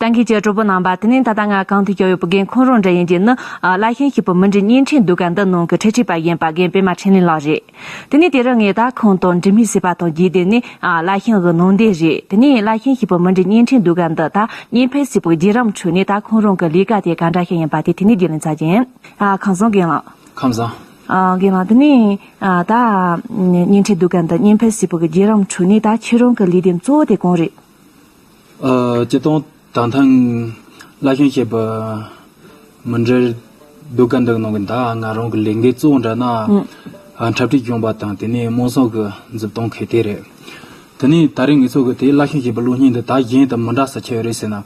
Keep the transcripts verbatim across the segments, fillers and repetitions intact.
ཨང་ཀི་ཅི་གྲོགས་པོ་རྣམ་པ། དེ་ནས་ད་ལྟ་ང་གང་དུ་བསྐྱོད་ཡོད་པའི་རྒན་ཁོང་རང་འདྲ་ཡིན་གྱི་ནི། ཨ། བླ་ཞང་ཞིག་པུ་མུ་འབྲེལ་བརྙན་འཕྲིན་ཟློས་གར་འདི་ནང་གི་འཁྲིད་འཁྲིད་པ་ཡིན་པ་རྒན་པད་མ་འཕྲིན་ལས་ལགས་རེད། དེ་ནས་དེ་རིང་ངས་ད་ཁོང་དང་འབྲེལ་མོལ་བྱས་པ་དང་རྗེས་དེ་ནས། ཨ། བླ་ཞང་གི་ནང་དེ་རེད། དེ་ནས་བླ་ཞང་ཞིག་པུ་མུ་འབྲེལ་བརྙན་འཕྲིན་ཟློས་གར་འདི་ད་བརྙན་ཕབ་བྱས་པའི་བརྒྱུད་རིམ་ཁྲོད་ནས་ད་ཁོང་རང་གི་ལས་ཀ་དེ་ག་འདྲ་ཞིག་ཡིན་པ་དེ་དེ་ནས་རྒྱུས་ལོན་བྱ་རྒྱུ་ཡིན། ཨ། ཁམས་བཟང་རྒན་ལགས། ཁམས་བཟང་། ཨ། རྒན་ལགས། དེ་ནས། ཨ། ད་བརྙན་འཕྲིན་ཟློས་གར་འདི་བརྙན་ཕབ་བྱས་པའི་བརྒྱུད་རིམ་ཁྲོད་ནས་ད་ཁྱེད་རང་གི་ལས་དོན་གཙོ་བོ་དེ་གང་རེད། ཨ། སྤྱིར་བཏང་ད་ཐེངས་བླ་ཞང་ཞིག་པུ་མུ་འབྲེལ་ཟློས་གར་འདི་ནང་གི་ད་ང་རང་གི་ལས་འགན་གཙོ་བོ་འདྲ་ན། ཨ། འཁྲབ་ཁྲིད་སྦྱོང་བ་དང་དེ་ནས་དམངས་སྲོལ་གྱི་མཛུབ་སྟོན་མཁན་དེ་རེད། དེ་ནས་ད་རེས་ངེད་ཚོ་གི་དེ་བླ་ཞང་ཞིག་པུ་གློག་བརྙན་འདི་ད་གཞན་དང་མི་འདྲ་ས་ཆི་ཡོད་རེད་ཟེར་ན། ཨ།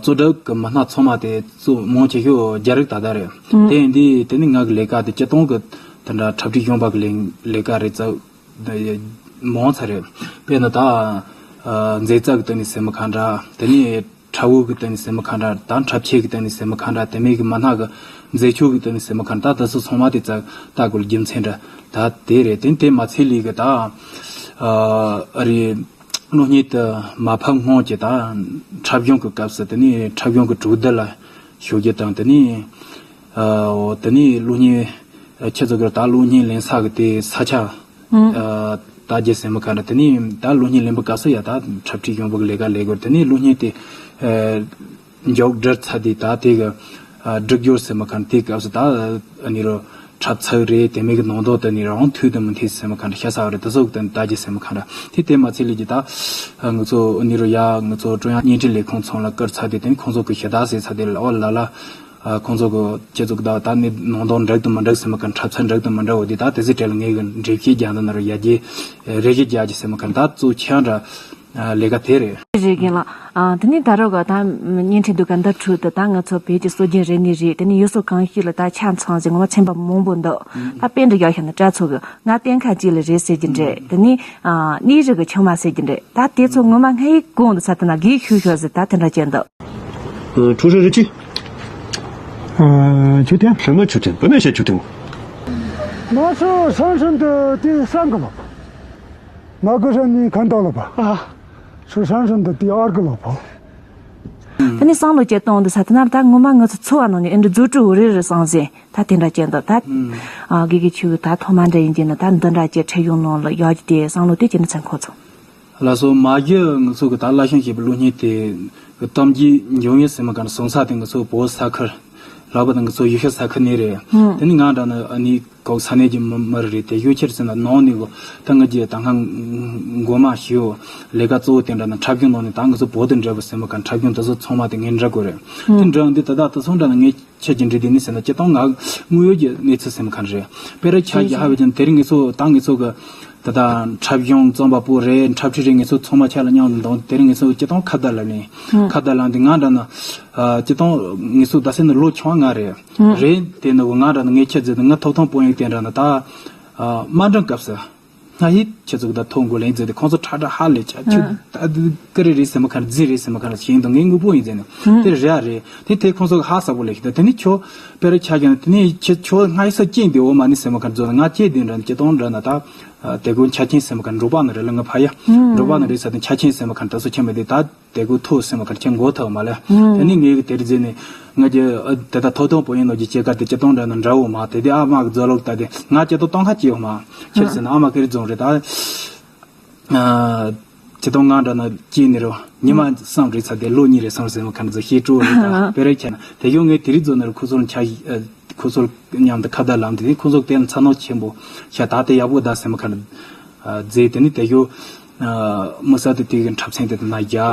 གཙོ་སྒྲུབ་ཀྱི་མི་སྣ་ཚང་མ་དེ་གཙོ་མང་ཆེ་ཤོས་རྒྱ་རིགས་ད་ལྟ་རེད། དེ་ཡིན་དུས་དེ་ནི་ང་གི་ལས་ཀ་དེ་སྤྱིར་བཏང་གི་དེ་འདྲ་འཁྲབ་ཁྲིད་སྦྱོང་བ་གི་ལས་ལས་ཀ་རེད་ཙང་། མང་ཚ་རེད། དཔེར་ན་ད། ཨ། མཛེས་རྩལ་གྱི་སྟེང་ནས་ཟེར་མི་ག་འདྲ། དེ་ནས་འཁྲབ་བོ་གི་སྟེང་ནས་ཟེར་མི་ག་འདྲ། ད་འཁྲབ་ཆས་ཀྱི་སྟེང་ནས་ཟེར་མི་ག་འདྲ། དེ་མིན་གྱི་མི་སྣ་གི་མཛེས་ཆོས་ཀྱི་སྟེང་ནས་ཟེར་མི་ག་འདྲ། ད་དེ་ཚོ་ཚང་མ་དེ་ཙག་ལྟ་དགོས་རྒྱུ་མཚན་འདྲ་ད་དེ་རེད། དེ་དེ་མ་ཚད་ལས་གི་ད། ཨ། ཨ་རེ། གློག་བརྙན་དེ་མ་ཕབ་སྔོན་གྱི་ད་འཁྲབ་གཞུང་གི་སྐབས་སུ། དེ་ནས་འཁྲབ་གཞུང་གི་གྲོས་བསྡུར་ལ་ཞུགས་རྒྱུ་དང་། དེ་ནས། ཨ། འོ། དེ་ནས་གློག་བརྙན། ཨ། ཁྱེད་ཚོ་གི་ད་གློག་བརྙན་ལེན་ས་གི་དེ་ས་ཆ། ཨ། ལྟ་རྒྱུ་ཟེར་མི་ག་འདྲ། དེ་ནས་ད་གློག་བརྙན་ལེན་པའི་སྐབས་སུ་ཡ་ད་འཁྲབ་ཁྲིད་སྦྱོང་བའི་ལས་ཀ་ལས་དགོས། དེ་ནས་གློག་བརྙན་དེ། ཨ། མགྱོགས་སྒྲིལ་ཚར་དུས་ད་དེ་གི། ཨ། སྒྲིག་སྦྱོར་ཟེར་མི་ག་འདྲ། དེའི་སྐབས་སུ་ད་ཨ་ནི་རོ་འཁྲབ་ཚུགས་རེད། དེ་མིན་གི་ནང་དོན་དེ་ནི་རང་མཐུན་དང་མི་མཐུན་ཟེར་མི་ག་འདྲ་ཤ་ཚ་བ་རེད། དེ་ཚོ་གི་དོན་ལྟ་རྒྱུ་ཟེར་མི་ག་འདྲ། དེ་དེ་མ་ཚད་ལས་ཀྱི་ད། ཨ། ང་ཚོ་ཨ་ནི་རོ་ཡ་ང་ཚོ་ཀྲུང་དབྱང་བརྙན་འཕྲིན་ལས་ཁུངས་ཚང་ལ་བསྐུར་ཚར་དུས། དེ་ནི་ཁོང་ཚོ་གི་ཞུ་དག་ཟེར་ཚར་དུས་ལ། འོ་ལ་ལ། ཨ། ཁོང་ཚོ་གི་ཁྱེད་ཚོ་གི་ད་ད་ནི་ནང་དོན་འགྲིག་དང་མི་འགྲིག་ཟེར་མི་ག་འདྲ། འཁྲབ་ཚུགས་འགྲིག་དང་མི་འགྲིག་འོ་དེ་ད་དེ་ཚོའི་གྲས་ལ་ངས་གི་འགྲེལ་བཤད་རྒྱག་འདི་ནི་རོ་ཡ་རྒྱུ། ཨ། རེ་ཞིག་རྒྱག་རྒྱུ་ཟེར་མི་ག་འདྲ། ད་གཙོ་ཆེ་འདྲ། ཨ། ལས་ཀ་དེ་རེད། རེད་རྒན་ལགས། ཨ། དེ་ནས་ད་རོགས་ག་ད་བརྙན་འཕྲིན་ཟློས་གར་འདི་ཁྲོད་དུ་ད་ང་ཚོ་བོད་ཀྱི་སྲོལ་རྒྱུན་རིག་གནས་རེད། དེ་ནས་ཡུལ་སྲོལ་གང་ཞིག་ལ་ད་ཆ་ཚང་ཞིག་ངོ་མ་ཚན་པ་མང་པོ་འདུག་ད་དཔེ་འདྲ་རྒྱག་ཤ་ན་དྲ་ཚོ་གི་ང་གཏན་ཁ་གཅིག་ལ་རེད་ཟེར་གྱི་འདྲ། དེ་ནས། ཨ། གནས་རི་གི་ཆུང་མ་ཟེར་གྱི་འདྲ། ད་དེ་ཚོ་ངོ་མ་སྔ་ཡིག་གོང་དུ་ས་དེ་ན་གིས་ཤུ་ཤོ་ཟེར་ད་དེ་འདྲ་ཅན་འདུག་ཨ། ཁྲུ་ཧྲི་རི་ཅི། ཨ། ཆུ་ཐེན། ཧྲི་མ་ཆུ་ཐེན། བུ་མེ་ཤེ་ཆུ་ཐེན། མ་སུ་སང་ཧྲན་དུ་དེ་སང་གི་ལོ། མ་གུ་ཧྲན་ནི་ཁན་ཏོ་ལོ་པ། ཨ། སུ་སང་ཧྲན་དུ་དེ་ཨར་གི་ལོ་པོ། ད་ནི་སང་ལོ་ཅེ་གཏོང་དུ་ས་དེ་ན་ད་ངོ་མ་ང་ཚོ་འཚོ་བ་ནང་ནས་ཨེ་འདྲ་རྫུ་འཕྲུལ་རེ་རེ་སང་ཟེ་ད་དེ་འདྲ་ཅན་འདུག་ད། ཨ། དགེ་རྒན་ཆུ་གི་ད་ཐོག་མ་འདྲ་ཡིན་གྱི་ན་ད་འདི་འདྲ་ཅེ་ཁྲིད་ཡོང་ནང་ལ་ཡོད་ཀྱི་དེ་སང་ལོ་དེ་ཅི་ནི་ཚན་ཁོ་ཚོ། ལགས་སོ། མ་གཞི་ང་ཚོ་གི་ད་བླ་ཞང་ཞེས་པའི་གློག་བརྙན་དེ་གི་གཏམ་རྒྱུད་འབྱུང་ཡུལ་ཟེར་མི་ག་འདྲ་སོང་ས་དེ་ང་ཚོ་བོད་ས་ཁུལ་ལབ་པ་དང་ང་ཚོ་ཡུལ་ཤུལ་ས་ཁུལ་ནས་རེད། དེ་ནི་ང་འདྲ་ན་ཨ་ནི་གོག་ས་གནས་ཀྱི་མི་མི་རེད། དེ་ཡོད་ཕྱིར་ཟེར་ན་ནང་ནས་གོ་ད་ང་རྒྱལ་ད་ང་མགོ་མ་ཞིའོ་ལས་ཀ་གཙོ་བོ་དེ་འདྲ་ན་འཁྲབ་གཞུང་ནང་ནས་ད་ང་ཚོ་བོད་དང་འབྲེལ་བ་ཟེར་མི་ག་འཁྲབ་གཞུང་དེ་ཚོ་ཚང་མ་དེ་ངས་འདྲ་དགོས་རེད། དེ་འདྲ་འདི་ད་ད་ད་སོང་འདྲ་ན་ངས། ཁྱེད་ཀྱི་འདྲི་དེ་ནི་ཟེར་ན་སྤྱིར་བཏང་ང་དངོས་ཡོད་ཀྱི་གནས་ཚུལ་ཟེར་མི་ག་འདྲ་རེད། དཔེར་ཆ་རྒྱག་ཧ་བས་ཀྱང་དེ་རིང་ངེད་ཚོ་ད་ངེད་ཚོ་གི་ད་ལྟ་འཁྲབ་གཞུང་རྩོམ་པ་པོ་རེད། འཁྲབ་ཁྲིད་རེད། ངེད་ཚོ་ཚང་མ་ཆ་ལ་མཉམ་དུ་འདང་དེ་རིང་ངེད་ཚོ་སྤྱིར་བཏང་ཁ་བརྡ་ལབ་ནས་ཁ་བརྡ་ལབ་འདི་ང་འདྲ་ན་སྤྱིར་བཏང་ངེད་ཚོ་ད་སེ་ནི་ལོ་ཆུང་བ་ང་རེད། རེད་དེ་ནི་ང་འདྲ་ན་ངས་ཁྱེད་ཟེར་ཏེ་ང་ཐོབ་ཐང་སྤོ་ཡིན་དེ་འདྲ་ན་ད་དམའ་འབྲིང་སྐབས་སུ། ང་ཡིས་ཁྱེད་ཚོ་གི་ད་ཐོག་མགོ་ལེན་མཛད་དེ་ཁོང་ཚོ་ཁྲ་ཁྲ་ཧ་ལས་ཆ་ཁྱོད་ད་ཀི་རེ་རེད་ཟེར་མི་ཁ་ར་རྫི་རེད་ཟེར་མི་ཁ་ར་ཞིང་དང་ངའི་དངོས་པོ་ཡིན་ཟེར་ནས་དེ་རེད་ཨ་རེད། དེ་དེ་ཁོང་ཚོ་གི་ཧ་ས་པོ་ལས་ཤི་ད་དེ་ནི་ཁྱོད་དཔེ་ར་ཆ་ཀྱང་དེ་ནི་ཁྱེད་ཁྱོད་ང་ཡི་ས་ཅན་དེ་འོ་མ་ནི་ཟེར་མི་ཁ་ར་རྫོ་ན་ང་ཅེ་དེ་འདྲ་ནི་ཁྱེད་གཏོང་འདྲ་ན་ད་དེ་ཀོ་ཆ་ཆེན་ཟེར་མི་ཁ་ར་འབྲོག་པ་ནི་རེད་ལ་ང་ཕ་ཡ་འབྲོག་པ་ནི་རེད་ས་དེ་ཆ་ཆེན་ཟེར་མི་ཁ་ར་ད་སོ་ཆེན་མི་དེ་ད། དེ་ཀོ་ཐོ་སེ་མ་ཁར་ཁྱེད་མགོ་ཐག་མ་ལ། དེ་ནི་ངའི་གི་དེར་རྫས་ནི་ང་གི་དེ་ད་ཐོ་ཐོ་པོ་ཡིན་ནོ་གི་སྐྱེ་ཀ་དེ་སྤྱི་སྟོང་འདྲ་ན་འདྲ་བོ་མ་དེ་དེ་ཨ་མ་གི་རྫོ་ལོག་ད་དེ་ང་སྤྱི་སྟོང་སྟོང་ཁ་སྐྱེ་བ་མ་ཁྱེད་ཟེར་ན་ཨ་མ་ཀེ་རི་རྫོང་རེད་ད། སྤྱི་སྟོང་ང་འདྲ་ན་སྐྱེ་ནི་རོ་ཉི་མ་བསམ་རེད་ཚ་དེ་ལོ་གཉིས་རེད་སོང་ཟེར་མ་ཁར་རྫོ་ཤེས་སྤྲོ་རེད་ད་དཔེ་རེད་ཁྱེད་ན་དེ་ཡོང་ངས་དེ་རིགས་རྫོ་ནི་རོ་ཁུ་ཚོར་ཆ་ཁོ་ཚོར་མཉམ་དུ་ཁ་བརྡ་ལམ་དེ་ནི་ཁོ་ཚོར་བརྟེན་ཚ་ནོ་ཆེན་པོ་ཤ་ད་དེ་ཡག་པོ་ད་སེམས་ཁར་མཛེས། དེ་ནི་དེ་ཡོ་མི་ས་དེ་དེ་གི་འཁྲབ་ཚན་དེ་དེ་ན་རྒྱ་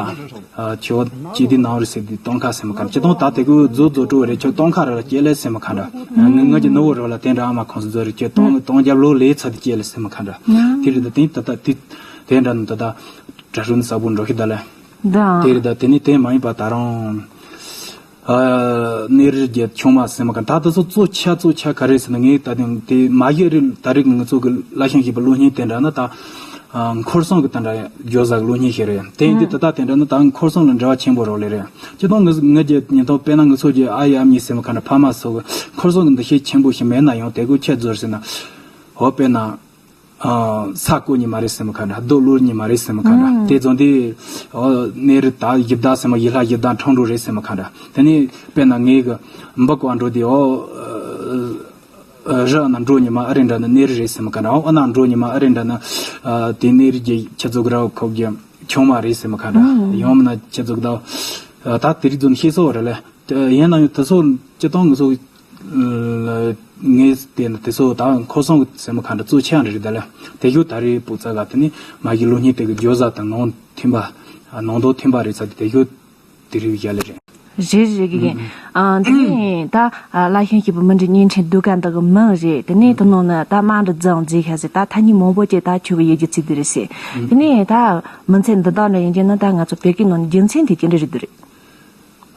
ཁྱོད་ཅི་དེ་ནང་རེད་ཟེར་དེ་སྟོང་ཁ་སེམས་ཁར་ཅི་སྟོང་ད་དེ་གོ་རྫོ་རྫོ་སྤྲོ་རེད་ཁྱོད་སྟོང་ཁ་ར་སྐྱེ་ལེ་སེམས་ཁར་ང་ངི་ནུ་བོ་རོ་ལ་དེ་འདྲ་ཨ་མ་ཁོང་ཚོ་རྫོ་རེད་ཁྱོད་སྟོང་སྟོང་རྒྱབ་ལོ་ལེ་ཚ་དེ་སྐྱེ་ལེ་སེམས་ཁར་དེ་རེད་ད་དེ་ད་ད་དེ་དེ་འདྲ་ནི་ད་ད་གྲ་ཧྲུ་ནི་ས་བོ་འགྲོ་ཤི་ད་ལེ་དེ་རེད་ད་དེ་ནི་དེ་མ་ཡིན་པ་ད་རུང་། ཨ། གནས་རི་རྒྱལ་ཆུང་མ་སེམས་མ་ག་ད་ད་ཚོ་གཙོ་ཆ་གཙོ་ཆ་ག་རེ་ཟེར་ན་ངས་ད་དེ་དེ་མ་གི་རི་ད་རིག་ང་ཚོ་གི་བླ་ཞང་ཞིག་པ་གློག་བརྙན་དེ་འདྲ་ན་ད་ཨ། འཁོར་སྲུང་གི་དེ་འདྲ་བརྗོད་ཟ་གི་གློག་བརྙན་ཞིག་རེད། དེ་ཡིན་དུས་ད་ད་དེ་འདྲ་ན་ད་འཁོར་སྲུང་ལ་འབྲེལ་བ་ཆེན་པོ་རོགས་ལས་རེད། སྤྱི་དང་ངི་ངི་རྒྱལ་ཉིན་ཐོ་དཔེར་ན་ང་ཚོ་གི་ཨ་ཡ་ཨ་མྱེས་སེམས་མ་ག་ཕ་མ་སོགས་གི་འཁོར་སྲུང་གི་འདུ་ཤེས་ཆེན་པོ་ཞིག་མེད་ན་ཡང་དེ་གོ་ཁྱེད་རྫོར་ཟེར་ན་འོ་དཔེར་ན། ཨ། ས་བརྐོ་ཉི་མ་རེད་ཟེར་མི་ཁ་འདྲ། རྡོ་གློད་ཉི་མ་རེད་ཟེར་མི་ཁ་འདྲ། ཨང་། དེ་ཚོ་འདི། ཨོ། གནས་རི་ད་ཡི་བདག་ཟེར་མ་ཡི་ལྷ་ཡི་བདག་འཕྲང་འགྲོ་རེད་ཟེར་མི་ཁ་འདྲ། དེ་ནས་དཔེར་ན་ངའི་གི་འབུ་བརྐོ་འགྲོ་དེ། ཨོ། ཨ། རི་ཨ་ན་འགྲོ་ཉི་མ་ཨ་རེ་འདྲ་ན་གནས་རི་རེད་ཟེར་མི་ཁ་འདྲ། ཨོ། ཨ་ན་འགྲོ་ཉི་མ་ཨ་རེ་འདྲ་ན། ཨ། དེ་གནས་རི་གི་ཁྱེད་ཚོ་གི་ར་ཁོབ་གི་ཆུང་མ་རེད་ཟེར་མི་ཁ་འདྲ། ཨང་། ཡང་མིན་ན་ཁྱེད་ཚོ་གི་ད། ཨ། ད་དེ་རིགས་ཚོ་ནི་ཤེས་སོ་རེད་ལེ། དེ་ཡིན་ན་ཡང་དེ་ཚོ་སྤྱི་བཏང་ངེད་ཚོ། ངས་བལྟས་ན་དེ་ཚོ་ད་མཁོ་སྲུང་ཟེར་མི་ཁ་འདྲ་གཙོ་ཆེ་རེད་ད་ལ། དེ་ཞོ་ད་རེས་ཕུག་ཙ་ག་དེ་ནི་མ་གི་ལོ་གཉིས་དེ་གི་འགྱོ་ཟ་དང་ནང་ཐིམ་པ། ནང་དོ་ཐིམ་པ་རེད་ཚ་དེ་དེ་ཞོ་དེ་རིགས་ཡ་ལེ་རེད། རེད་རེད་གི་ཡིན། ཨ། དེ་ནི་ད་ལ་ཤང་ཞིག་པུ་མི་འདྲི་བརྙན་འཕྲིན་ཟློས་གར་འདི་གི་མིང་རེད། དེ་ནི་དེ་ནང་ནི་ད་དམའ་འདྲི་རྫོང་མཛེས་ཤ་ཟེར། ད་ཐ་སྙད་མང་པོ་ཅིག་ད་ཆུ་གི་ཡི་གེ་ཚིག་དེ་རེད་ཟེར། དེ་ནི་ད་མི་ཚེ་འདི་དག་ནི་ཡིན་གྱི་ན་ད་ང་ཚོ་བོད་སྐད་ནང་ནི་རྒྱུ་མཚན་དེ་ཅི་འདྲ་རེད་དེ་རེད།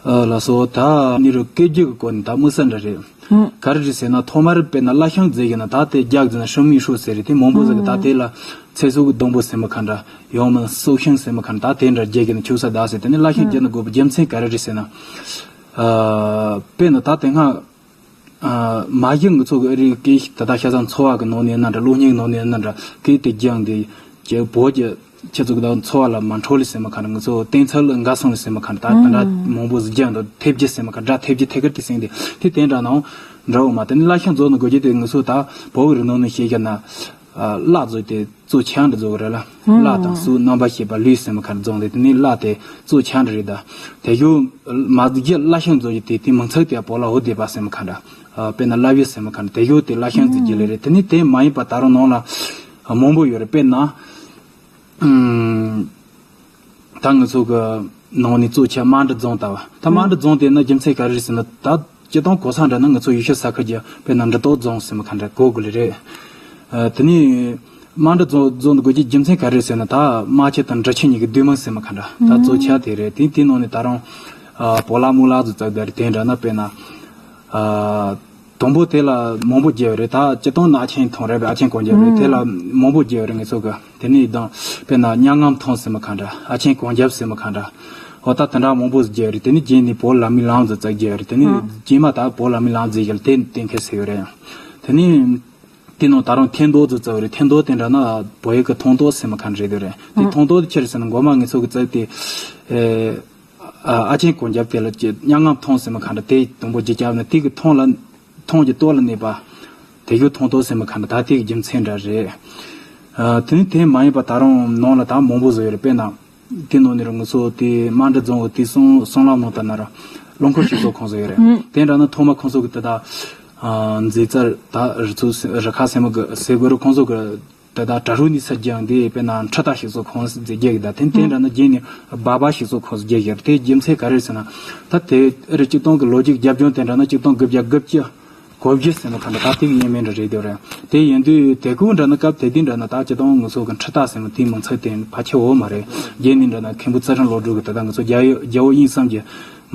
ཨ། ལགས་སོ། ད་ནི་རུ་སྐད་རྒྱུད་ཀྱི་སྐོར་ནས་ད་དམིགས་བསལ་འདྲ་རེད། ཧུམ། ག་རེ་རེད་ཟེར་ན་ཐོག་མར་དཔེར་ན་བླ་ཤང་མཛད་ཀྱི་ན་ད་དེ་རྒྱག་ཟེར་ན་ཧྲི་མི་ཧྲུ་ཟེར་རེད། དེ་མང་པོ་ཟེར་གི་ད་དེ་ལ་ཚེ་སྲོག་གི་སྡོང་པོ་ཟེར་མི་ཁ་འདྲ། ཡང་མིན་སྲོག་ཤིང་ཟེར་མི་ཁ་འདྲ། ད་དེ་འདྲ་རྒྱག་གི་ན་ཁྱུག་ས་ད་ཟེར། དེ་ནི་བླ་ཤང་རྒྱག་ན་དགོས་པའི་རྒྱུ་མཚན་ག་རེ་རེད་ཟེར་ན། ཨ། དཔེར་ན་ད་དེ་སྔ། ཨ། མ་གཞི་ང་ཚོ་གི་ཨ་རིའི་སྐད་ད་ལྟ་ཤ་ཚ་འཚོ་བ་གི་ནང་ནས་ན་འདྲ། གློག་བརྙན་གི་ནང་ནས་ན་འདྲ། སྐད་དེ་རྒྱང་དེ་ཀྱི་བོད་ཀྱི་ཁྱེད་ཚོ་གི་ད་འཚོ་བ་ལ་མ་འཕྲོད་ལེ་ཟེར་མི་ཁ་འདྲ། ང་ཚོ་བསྟན་ཚར་ལ་འགའ་སོང་ལེ་ཟེར་མི་ཁ་འདྲ། ད་ད་འདྲ་མང་པོ་ཟིག་རྒྱང་དུ་ཐེབས་རྒྱུ་ཟེར་མི་ཁ་འདྲ། ཐེབས་རྒྱུ་ཐད་ཀར་དེ་སེང་དེ་དེ་དེ་འདྲ་ནའང་འདྲ་བོ་མ། དེ་ནི་བླ་ཤང་རྫོགས་ནི་དགོས་རྒྱུ་དེ་ང་ཚོ་ད་བོད་གི་རི་ནང་ནས་བཤད་རྒྱུ་ན། ཨ། བླ་རྫོགས་དེ་གཙོ་ཆེ་འདྲ་རྫོགས་རེད་ལ། བླ་དང་སུ་རྣམ་པ་ཤེས་པ་ལུས་ཟེར་མི་ཁ་རྫོགས་དེ་དེ་ནི་བླ་དེ་གཙོ་ཆེ་འདྲ་རེད། ད་དེ་ཞོ་མ་གཞི་བླ་ཤང་རྫོགས་ཀྱི་དེ་དེ་མིང་ཚིག་དེ་བོད་ལ་འོ་དེ་པ་ཟེར་མི་ཁ་འདྲ། ཨ། དཔེར་ན་བླ་བི་ཟེར་མི་ཁ་འདྲ། དེ་ཞོ་དེ་བླ་ཤང་ཟེར་རྒྱུ་ལེ་རེད། དེ་ནི་དེ་མ་ཡིན་པ་ད་རུང་ནང་ལ་མང་པོ་ཡོད་རེད། དཔེར་ན། ཨུམ། ད་ང་ཚོ་གི་ནང་ནས་གཙོ་ཆེ་དམའ་འབྲི་རྫོང་ལྟ་བུ། ད་དམའ་འབྲི་རྫོང་དེ་ན་རྒྱུ་མཚན་ག་རེ་རེད་ཟེར་ན། ད་སྤྱི་བཏང་གོ་ས་འདྲ་ན་ང་ཚོ་ཡུལ་ཤུལ་ས་ཁུལ་གྱི་དཔེར་ན་འབྲི་སྟོད་རྫོང་ཟེར་མི་ཁ་འདྲ་གོ་དགོས་ལེ་རེད། ཨ། དེ་ནས་དམའ་འབྲི་རྫོང་རྫོང་དུ་དགོས་ཀྱི་རྒྱུ་མཚན་ག་རེ་རེད་ཟེར་ན། ད་དམའ་ཆེ་དང་འབྲི་ཆེ་གཉིས་ཀྱི་བསྡུས་མིང་ཟེར་མི་ཁ་འདྲ། ད་གཙོ་ཆེ་དེ་རེད། དེ་དེ་ནང་ནས་ད་རུང་། ཨ། བོ་ལ་མུ་ལ་ཟུ་ཙག་དེ་རེད། དེ་འདྲ་ན་དཔེར་ན། ཨ། དང་པོ་དེ་ལ་མང་པོ་རྒྱབ་རེད། ད་སྤྱི་བཏང་ན་ཨ་ཆེན་ཐང་རེད་པས། ཨ་ཆེན་གོང་རྒྱབ་རེད། དེ་ལ་མང་པོ་རྒྱབ་རེད་ངེད་ཚོ་གི། དེ་ནས་དང་དཔེར་ན་གཉའ་ངམ་ཐང་ཟེར་མི་ཁ་འདྲ། ཨ་ཆེན་གོང་རྒྱབ་ཟེར་མི་ཁ་འདྲ། འོ་ད་དེ་འདྲ་མང་པོ་རྒྱབ་རེད། དེ་ནས་རྗེས་ནས་བོ་ལ་མི་ལང་ཟུ་ཙག་རྒྱབ་རེད། དེ་ནས་རྗེས་མ་ད་བོ་ལ་མི་ལང་ཟེར་གྱི་ལ་དེ་གཏན་འཁེལ་ཟེར་ཡོད་རེད། དེ་ནས་དེ་ནང་ད་རུང་ཐེན་རྡོ་ཟུ་ཙག་རེད། ཐེན་རྡོ་དེ་འདྲ་ན་བོད་ཡིག་གི་ཐང་རྡོ་ཟེར་མི་ཁ་འདྲ་རེད་དེ་རེད། དེ་ཐང་རྡོ་དེ་ཆི་རེད་ཟེར་ན་མགོ་མ་ངེད་ཚོ་གི་ཙག་དེ། ཨ། ཨ་ཆེན་གོང་རྒྱབ་དེ་ལ་ཀྱི་གཉའ་ངམ་ཐང་ཟེར་མི་ཁ་འདྲ་དེ་དང་པོ་རྒྱབ་ན་དེ་གི་ཐང་ལ། ཐང་གི་ལྟོ་ལ་གནས་པ། དེ་ཞོ་ཐང་ལྟོ་ཟེར་མི་ཁ་འདྲ་ད་དེ་གི་རྒྱུ་མཚན་འདྲ་རེད། ཨ། དེ་ནི་དེ་མ་ཡིན་པ་ད་རུང་ནང་ལ་ད་མང་པོ་བཟོ་ཡོད་རེད། དཔེར་ན། དེ་ནང་ནས་རུ་ང་ཚོ་དེ་དམའ་འབྲི་རྫོང་གི་དེ་སོང་སོང་ལམ་ནང་ལྟ་ན་རུ་རླངས་འཁོར་ཞིག་བཟོ་ཁང་བཟོ་ཡོད་རེད། དེ་འདྲ་ན་ཐོག་མ་ཁོང་ཚོ་གི་དེ་ད། ཨ། མཛེས་རྩལ་ད་རི་ཚོ་རི་ཁ་ཟེར་མི་གི་ཟེར་དགོས་རུ་ཁོང་ཚོ་གི་དེ་དག་གྲྭ་རུ་ནི་ས་རྒྱང་དེ་དཔེར་ན་ཁྲི་ཐག་ཞིག་གསོ་ཁོངས་སུ་མཛད་རྒྱུ་གི། ད་དེ་དེ་འདྲ་ན་རྗེས་ནས་སྦག་སྦག་ཞིག་གསོ་ཁོངས་སུ་རྒྱག་རྒྱུ་དེ་རྒྱུ་མཚན་ག་རེ་ཟེར་ན། ད་དེ་རེ་གཅིག་སྟོང་གི་ལོ་རྒྱུས་རྒྱབ་ལྗོངས་དེ་འདྲ་ན་གཅིག་སྟོང་དགུ་བརྒྱ་དགུ་བཅུ་གོ་བཞི་ཟེར་ན་ཁ་འདྲ་ད་དེ་གི་ཡིན་མིན་འདྲ་རེད་དེ་རེད། དེ་ཡིན་དུས་དེ་ཀུན་འདྲ་ན་སྐབས་དེ་དུས་འདྲ་ན་ད་གཅིག་སྟོང་ངོ་སོ་གི་ཁྲི་ཐག་ཟེར་ན་དེའི་མིང་ཚིག་དེ་ཕལ་ཆེར་འོ་མ་རེད། རྗེས་ནས་འདྲ་ན་མཁན་པོ་ཚུལ་ཁྲིམས་བློ་གྲོས་གི་དེ་དག་ང་ཚོ་རྒྱལ་བོ་རྒྱལ་བོ་དབྱིངས་གསུམ་གྱི་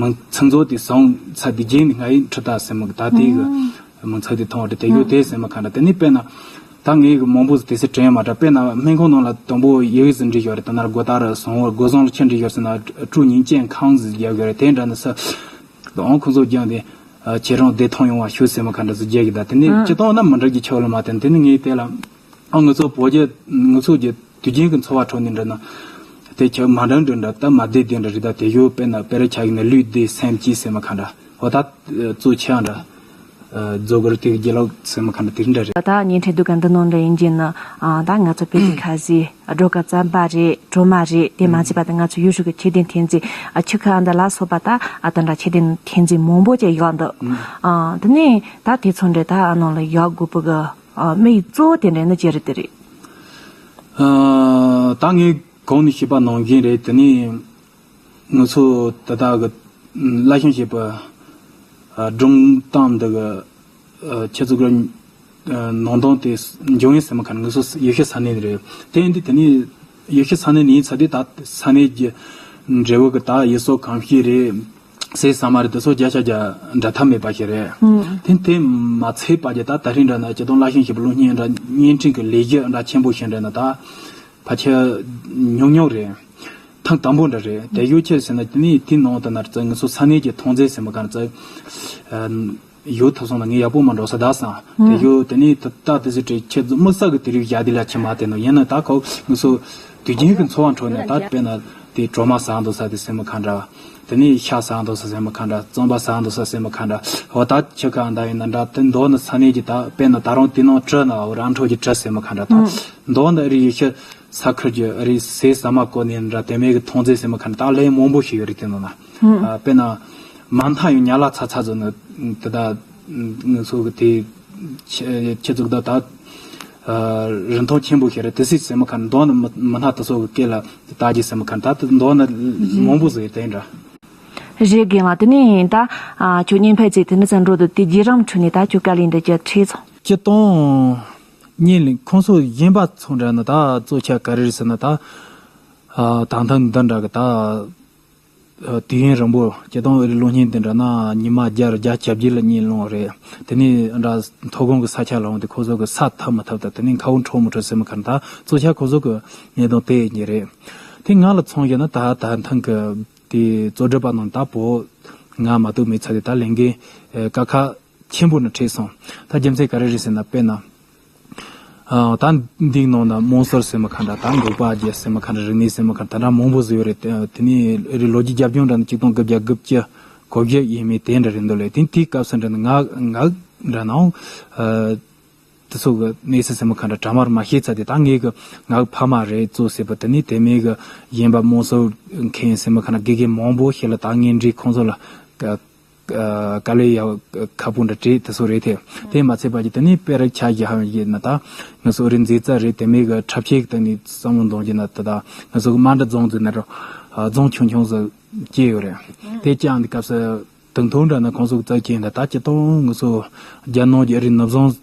མིང་ཚིག་མཛོད་དེ་བཟུང་ཚར་དེ་རྗེས་ནས་ང་ཡི་ཁྲི་ཐག་ཟེར་མི་གི་ད་དེ་གི་མིང་ཚིག་དེ་མཐོང་བ་རེད། དེ་ཡོད་དེ་ཟེར་མ་ཁ་འདྲ་དེ་ནི་དཔེར་ན། ད་ངས་གི་མང་པོ་ཟིག་དེ་སྲིད་དྲན་མ་འདྲ། དཔེར་ན་སྨན་ཁང་ནང་ལ་དང་པོ་ཡི་གེ་ཟིག་འབྲི་ཡོད་རེད། ད་ན་ར་སྒོ་ད་ར་སོང་བར་སྒོ་བཟང་ལ་ཆི་འབྲི་ཡོད་ཟེར་ན་ཀྲུའུ་ཉིང་ཅན་ཁང་ཟིག་རྒྱག་གི་རེད། དེ་འདྲ་ནི་ས་འོང་ཁོང་ཚོ་རྒྱང་དེ་ཁྱེད་རང་བདེ་ཐང་ཡོང་བ་ཞུ་ཟེར་མ་ཁ་འདྲ་ཟིག་རྒྱག་གི། ད་དེ་ནི་སྤྱི་བཏང་ན་མི་འདྲ་གི་ཆེ་བ་ལ་མ་བརྟེན་དེ་ནི་ངས་དེ་ལ་ཨ་ང་ཚོ་བོད་རྒྱ་ང་ཚོ་རྒྱ་དུས་རྒྱུན་གྱི་འཚོ་བ་ཁྲོད་ནས་འདྲ་ན་དེ་ཁྱེད་མ་འདྲ་འདྲ་འདྲ་ད་མ་བདེ་བདེ་འདྲ་རེད། ད་དེ་ཡོད་དཔེར་ན་དཔེ་ར་ཆགས་ཀྱི་ན་ལུས་བདེ་སེམས་སྐྱིད་ཟེར་མ་ཁ་འདྲ། འོ་ད་གཙོ་ཆེ་བ་འདྲ། རྫོགས་གར་དེ་གི་རྒྱུ་ལོག་ཟེར་མ་ཁ་འདྲ་དེ་འདྲ་རེད། ད་བརྙན་འཕྲིན་ཟློས་གར་འདི་ནང་ལ་ཡིན་གྱི་ན། ཨ། ད་ང་ཚོ་བོད་ཀྱི་ཁ་ཟས་སྒྲོ་ག་རྩམ་པ་རེད། གྲོ་མ་རེད། དེ་མ་ཚད་པ་ད་ང་ཚོ་ཡུལ་ཤུལ་གྱི་ཁྱི་ལྡན་ཐན་རྫས། ཨ། ཁྱི་ཁ་འདི་ལ་སོགས་པ་ད། ཨ། དེ་འདྲ་ཁྱི་ལྡན་ཐན་རྫས་མང་པོ་ཅིག་ཡོད་འདུག་ཨ། དེ་ནས་ད་དེ་ཚོ་འདྲ་ད་ཨ་ནང་ལ་ཡོད་དགོས་པ་གི། ཨ། དམིགས་ཡུལ་གཙོ་བོ་དེ་འདྲ་ནི་ཅི་རེད་དེ་རེད། ཨ། ད་ངས་གོང་ནས་ཞུས་པ་ནང་བཞིན་རེད། དེ་ནས། ང་ཚོ་ད་ལྟ་གི་བླ་ཤང་ཞེས་པ། ཨ། སྒྲུང་གཏམ་འདི་གི། ཨ། ཁྱེད་ཚོ་གི། ཨ། ནང་དོན་དེ་འབྱུང་ཡུལ་ཟེར་མ་ཁ་ང་ཚོ་ཡུལ་ཤུལ་ས་གནས་རེད། དེ་ཡིན་དུས་དེ་ནི་ཡུལ་ཤུལ་ས་གནས་ནས་ཡིན་ཚ་དེ་ད་ས་གནས་ཀྱི་འབྲས་བུ་གི་ད་ཡུལ་སྲོལ་གོམས་གཤིས་རེད། ཟས་ཟ་མ་རེད། དེ་ཚོ་བརྒྱ་ཆ་བརྒྱ་འདྲ་ཐབས་མེད་པ་ཞིག་རེད། དེ་དེ་མ་ཚད་པ་ཀྱི་ད་ད་རིང་འདྲ་ན་སྤྱི་བཏང་བླ་ཤང་ཞེས་པ་གློག་བརྙན་འདྲ་བརྙན་འཕྲིན་གྱི་ལས་གཞི་འདྲ་ཆེན་པོ་ཞིག་འདྲ་ན་ད། ཕལ་ཆེར་ཉུང་ཉུང་རེད། ཐེངས་དང་པོ་འདྲ་རེད། དེ་ཡོད་ཆེད་ཟེར་ན་དེ་ནི་དེའི་ནང་དུ་ན་རྩ་ང་ཚོ་ས་གནས་ཀྱི་ཐོན་རྫས་ཟེར་མ་ག་རྩ། ཨ། ཡོད་ཐུབ་སོང་ན་ངས་ཡག་པོ་མ་འགྲོ་ས་ད་སང་དེ་ཡོད། དེ་ནས་ད་ད་དེ་ཚོ་བྲེལ་ཆེ་དམིགས་བསལ་གི་དེ་རིགས་བཞག་དེ་ལ་ཆེ་མ་དེ་ནོ་ཡིན་ན་ད་ཁོ་ངུ་སོ་དུས་རྒྱུན་གི་འཚོ་བ་འཕྲོ་ནས་ད་དཔེར་ན་དེ་གྲོ་མ་ཟ་འདུག་ས་དེ་སེམས་མ་ཁ་འདྲ། དེ་ནས་ཤ་ཟ་འདུག་ས་སེམས་མ་ཁ་འདྲ། རྩམ་པ་ཟ་འདུག་ས་སེམས་མ་ཁ་འདྲ། འོ་ད་ཁྱི་ཁ་འདྲ་ཡིན་ན་འདྲ། དེ་མདོ་ནི་ས་གནས་ཀྱི་ད་དཔེར་ན་ད་རུང་དེ་ནང་བྲི་ན་འོ་རང་འཕྲོ་གྱི་བྲི་སེམས་མ་ཁ་འདྲ། ད་མདོ་ནི་རི་ཡི་ཤི་ས་ཁུལ་གྱི་རི་སེ་ཟ་མ་གོ་ནས་འདྲ། དེ་མེད་གི་མཐོང་རྫས་སེམས་མ་ཁ་འདྲ། ད་ལན་མང་པོ་ཞིག་ཡོད་རེད། དེ་ནང་ན་དཔེར་ན་མ་མཐའ་ཡང་ཉ་ལ་ཚ་ཚ་ཟོ་ནི་དེ་ད་ངུ་སོ་གི་དེ་ཁྱི་ཁྱི་ཚུགས་ད་ད་རིན་ཐང་ཆེན་པོ་ཞིག་རེད། དེ་སྲིད་སེམས་མ་ཁ་འདྲ། མདོ་ནི་མི་མི་སྣ་དེ་ཚོ་གི་སྐད་ལ་ད་ཀྱི་སེམས་མ་ཁ་འདྲ། ད་དེ་མདོ་ནི་མང་པོ་ཟོ་ཡི་དེ་འདྲ། རེད་རྒན་ལགས། དེ་ནས་ད་ཨ་ཁྱོད་བརྙན་ཕེབས་ཚེ་དེ་ནི་ཚ་འགྲོ་དུ་དེ་རྗེས་རང་ཁྲོད་ནས་ད་ཁྱོད་དཀའ་ལས་འདི་ཅི་འཕྲད་སོང་། སྤྱི་དང་། བརྙན་ལེན་ཁོང་ཚོ་གཞན་པ་ཚོ་འདྲ་ན་ད་གཙོ་ཆེ་ག་རེ་རེད་ཟེར་ན་ད་ཨ་ད་ཐེངས་འདི་འདྲ་གི་ད་ཨ་དུས་ཡུན་རིང་པོ་སྤྱི་དང་ཨ་རི་གློག་བརྙན་དེ་འདྲ་ན་ཉི་མ་བརྒྱ་ར་བརྒྱ་ཆ་བརྒྱད་ལ་བརྙན་ལོང་རེད། དེ་ནས་འདྲ་མཐོ་སྒང་གི་ས་ཆ་ལ་འོང་དུས་ཁོང་ཚོ་གི་ས་ཐབ་མི་ཐབ་ད་དེ་ནས་མཁའ་དབུགས་འཕྲོ་མི་འཕྲོ་སེམས་མ་ཁ་འདྲ། ད་གཙོ་ཆེ་ཁོང་ཚོ་གི་གནད་དོན་དེ་ཡིན་རེད། དེ་ང་ལ་མཚོན་བྱས་ན་ད་ད་ཐེངས་གི་དེ་གཙོ་སྒྲུབ་པ་རྣམས་ད་བོད་ང་མ་གཏོགས་མེད་ཚ་དེ་ད་ལས་འགན་ཨ་དཀའ་ཁག་ཆེན་པོ་ནི་འཕྲད་སོང་། ད་རྒྱུ་མཚན་ག་རེ་རེད་ཟེར་ན་དཔེར་ན་ཨ་ད་འདི་ནང་ན་མང་སོར་སེམས་མ་ཁ་འདྲ། ད་འབྲོག་པ་རྒྱལ་སེམས་མ་ཁ་འདྲ། རིག་གནས་སེམས་མ་ཁ་འདྲ་མང་པོ་ཟིག་ཡོད་རེད། དེ་ནས་རི་ལོ་རྒྱུས་རྒྱབ་ལྗོངས་འདྲ་ནི་གཅིག་སྟོང་དགུ་བརྒྱ་དགུ་བཅུ་གོ་བརྒྱད་ཡས་མས་དེ་འདྲ་རེད་འདུག་ལས། དེ་དེའི་སྐབས་སུ་འདྲ་ནི་ང་ང་འདྲ་ནའང་ཨ། དེ་ཚོ་གི་གནས་ཚུལ་སེམས་མ་ཁ་འདྲ་གྲ་མར་མ་ཤེས་ཚར་དེ་ད་ངས་གི་ང་གི་ཕ་མ་རེད་གཙོ་ཟེར་བ་དེ་ནི་དེ་མིན་གི་གཞན་པ་དམངས་སྲོལ་མཁན་སེམས་མ་ཁ་འདྲ་དགེ་རྒན་མང་པོ་ཞིག་ལ་ད་ངས་འདྲི་ཁོང་ཚོ་ལ་ཀ་ཀ་ཀ་ལས་ཡག་ཁ་པོ་འདྲ་བྲིས་དེ་ཚོ་རེད་དེ། དེ་མ་ཚད་པ་གི་དེ་ནི་དཔེ་རིགས་ཆ་བཞག་ཡིན་ན་ད་ང་ཚོ་རི་མཛེས་རྩལ་རེད། དེ་མིན་གི་འཁྲབ་ཆས་གི་སྟེང་ནས་བསམ་བློ་འདོན་གྱི་ན་ད་ད་ང་ཚོ་གི་མ་འདྲ་རྫོང་ཚོ་ན་ར་རྫོང་ཆུང་ཆུང་ཚོ་སྐྱེས་ཡོད་རེད། དེ་ཀྱང་འདི་སྐབས་སུ། དུང་ཐུང་འདྲ་ན་ཁོང་ཚོ་རྩ་ཆེན་ད་ལྟ་སྤྱི་དང་ངུ་ཚོ་རྒྱ་ནག་གི་རི་ནུབ་བཟང་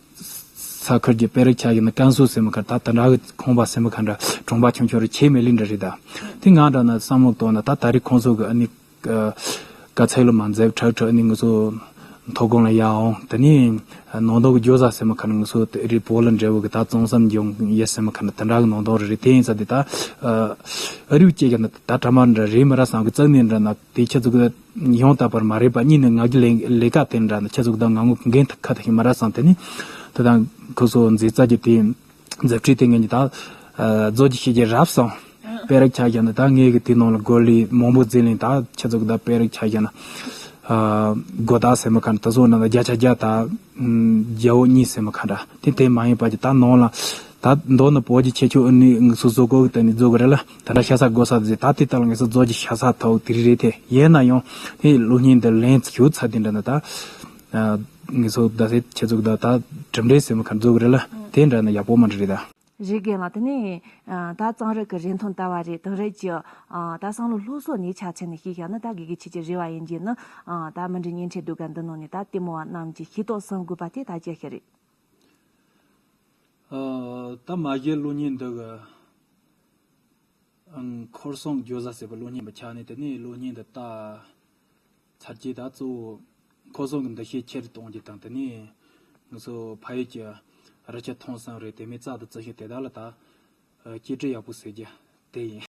ས་ཁུལ་གྱི་དཔེ་རིགས་ཆ་ཡིན་ན་ཀན་སུའུ་སེམས་མ་ཁར་ད་ད་འདྲ་གི་ཁང་པ་སེམས་མ་ཁར་འདྲ་གྲོང་པ་ཆུང་ཆུང་རེ་ཆེ་མེད་ལི་འདྲ་རེད་ད། དེ་ང་འདྲ་ན་བསམ་བློ་གཏོང་ན་ད་ད་རེས་ཁོང་ཚོ་གི་ཨ་ནི་དཀའ་ཚེགས་ལ་མ་འཛེབ་ཁྲག་ཁྲག་ཨ་ནི་ངུ་ཚོ་མཐོ་སྒང་ལ་ཡར་འོང་། དེ་ནས་ནང་དོག་གི་ཇོ་ཟ་སེམས་མ་ཁར་ངུ་ཚོ་རི་བོ་ལ་འབྲས་བུ་གི་ད་གཙང་བསམ་འབྱུང་ཡེ་སེམས་མ་ཁར་ད་འདྲ་གི་ནང་དོག་རེ་རེ་དེ་ཡིན་ས་དེ་ད་ཨ་རིག་སྐྱེ་ག་ན་ད་གྲ་མ་འདྲ་རེད་མི་ར་སང་གི་རྩ་ནས་འདྲ་ན་དེ་ཁྱེད་ཚོ་གི་ཡང་དག་པར་མ་རེད་པ། གཉིས་ནི་ང་གི་ལས་ལས་ཀ་དེ་འདྲ་ནི་ཁྱེད་ཚོ་གི་ད་ང་ངོ་འགན་ཐག་ཁ་ཐག་ཞིག་མ་ར་སང་དེ་ནི་དེ་དང་ཁོ་ཚོ་མཛེས་རྩལ་གྱི་དེ་མཛེས་ཁྲིད་དེ་ངས་ནི་ད་རྫོགས་ཀྱི་ཤེས་ཀྱི་རབ་སང་དཔེ་ར་ཆ་བཞག་ནི་ད་ངས་གི་དེ་ནང་ལ་སྒོ་ལས་མང་པོ་འཛིན་ལེན་ད་ཁྱེད་ཚོ་གི་ད་དཔེ་ར་ཆ་བཞག་ན་སྒོ་ད་སེམས་མ་ཁ་ད་ཚོ་ན་ད་བརྒྱ་ཆ་བརྒྱ་ད་རྒྱ་བོ་གཉིས་སེམས་མ་ཁ་འདྲ་དེ་དེ་མ་ཡིན་པ་ཀྱི་ད་ནང་ལ། ད་མདོ་ནི་བོད་ཀྱི་ཁྱད་ཆོས་ཨ་ནི་ངུ་ཚོ་བཟོ་གོ་གི་ད་ནི་བཟོ་གི་རེད་ལ་ད་ལྟ་ཤ་ཚ་དགོས་ས་ཟེར་ད་དེ་ལྟ་ལ་ངེད་ཚོ་བཟོ་གི་ཤ་ཚ་ཐོག་དེ་རིགས་རེད་དེ། ཡིན་ན་ཡང་དེ་གློག་བརྙན་འདི་ལེན་ཚུལ་ཚ་དེ་འདྲ་ན་ད་ངེད་ཚོ་ད་སེ་ཁྱེད་ཚོ་གི་ད་ད་གྲུབ་འབྲས་ཟེར་མ་ཁ་བཟོ་གི་རེད་ལ་དེ་འདྲ་ན་ཡག་པོ་མ་འདྲ་རེད་ད། རེད་རྒན་ལགས། དེ་ནས་ད་གཙང་རིག་གི་རིན་ཐང་ལྟ་བ་རེད། དེང་རབས་ཀྱི་ད་བསམ་བློ་སློབ་གསོ་ནས་ཆ་མཚོན་ནས་ཤེས་བྱ་ནི་ད་དགེ་རྒན་ཁྱེད་ཀྱི་རེ་བ་ཡིན་གྱི་ནི་ད་མི་འདྲ་བརྙན་འཕྲིན་ཟློས་གར་འདི་ནང་ནས་ད་ལྟད་མོ་བ་རྣམས་ཀྱིས་ཤེས་རྟོགས་གསུང་དགོས་པ་དེ་ད་ཅི་ཞིག་རེད། ཨ། ད་མ་གཞི་གློག་བརྙན་འདི་གི་ཨང་ཁོར་སང་ཇོ་ཟ་ཟེར་བ་གློག་བརྙན་པ་ཆགས་ནས་དེ་ནས་གློག་བརྙན་འདི་ལྟ་ཚར་རྗེས་ད་གཙོ་བོ་ཁོར་སང་གི་འདུ་ཤེས་ཆེར་གཏོང་རྒྱུ་དང་དེ་ནས་ང་ཚོ་ཕ་ཡུལ་གྱི་རི་ཆུ་ཐང་བསམ་རེད་དེ་མིན་རྩྭ་དང་རྩི་ཤིང་དེ་དག་ལ་ད་གཅེས་སྤྲས་ཡག་པོ་བྱེད་རྒྱུ་དེ་ཡིན།